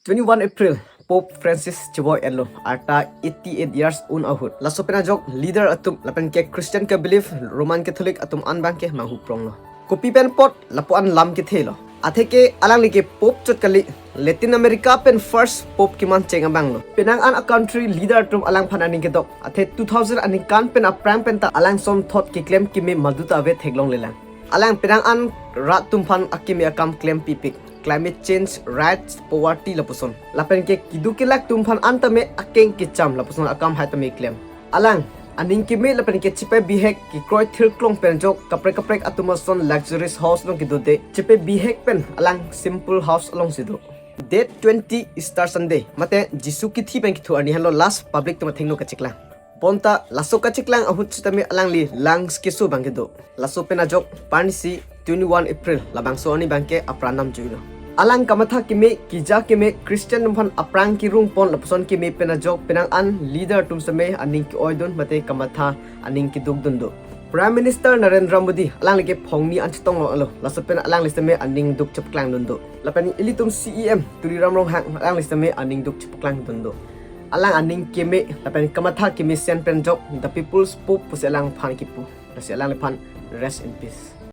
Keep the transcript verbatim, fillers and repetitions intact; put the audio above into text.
Twenty-one April, Pope Francis chevoi-etlo, arta eighty-eight years un ahut. Laso pen ajok leader atum lapen ke Christian ke believe Roman Catholic atum an abang ke manghupronglo. Kopi pen apot lapu-an lam kethelo? Atheke alangli ke Pope chot kali, Latin America pen first Pope keman cheng abanglo. Penang an a country leader atum alangphan aning kedok. Athe two thousand aningkan pen aphrang pen ta alang ason thot keklem keme madu ta ave theklonglelang. Alang penang an rat atum aphan akeme akam klempipik. Climate change, rights, poverty lapuson. Lapen ke keduk kelak atum aphan an tame akeng kecham lapuson akam hai tame klem. Alang aning keme lapen ke chepa bihek kekroi thirklong pen ajok kaprek kaprek atum ason luxurious house along kedode, chepa bihek pen alang simple house alongsi do. Date twenty, Easter Sunday, mate Jisu kithi pen kethu arni henlo last public atum athengno kacheklang. Bonta laso kacheklang ahut sitame alangli lungs keso abang kedo. Laso pen ajok parnisi twenty-one April labangso arni abang ke apran damjuilo. Alang kamatha keme, keja keme, Christian atum aphan aphrang kerungpon lapuson keme pen ajok penang an leader atum sitame aning ke-oidun mate kamatha aning kedukdun do. Prime Minister Narendra Modi alangli ke phongni an chetonglo alo. Laso pen alangli sitame aning duk chepaklangdun do. Lapen ilitum C E M Tuliram Ronghang alangli sitame aning duk chepaklangdun do. Alang aning keme lapen kamatha kemesen pen ajok The People's Pope pusi alangphan kipu. Lasi alangliphan rest in peace.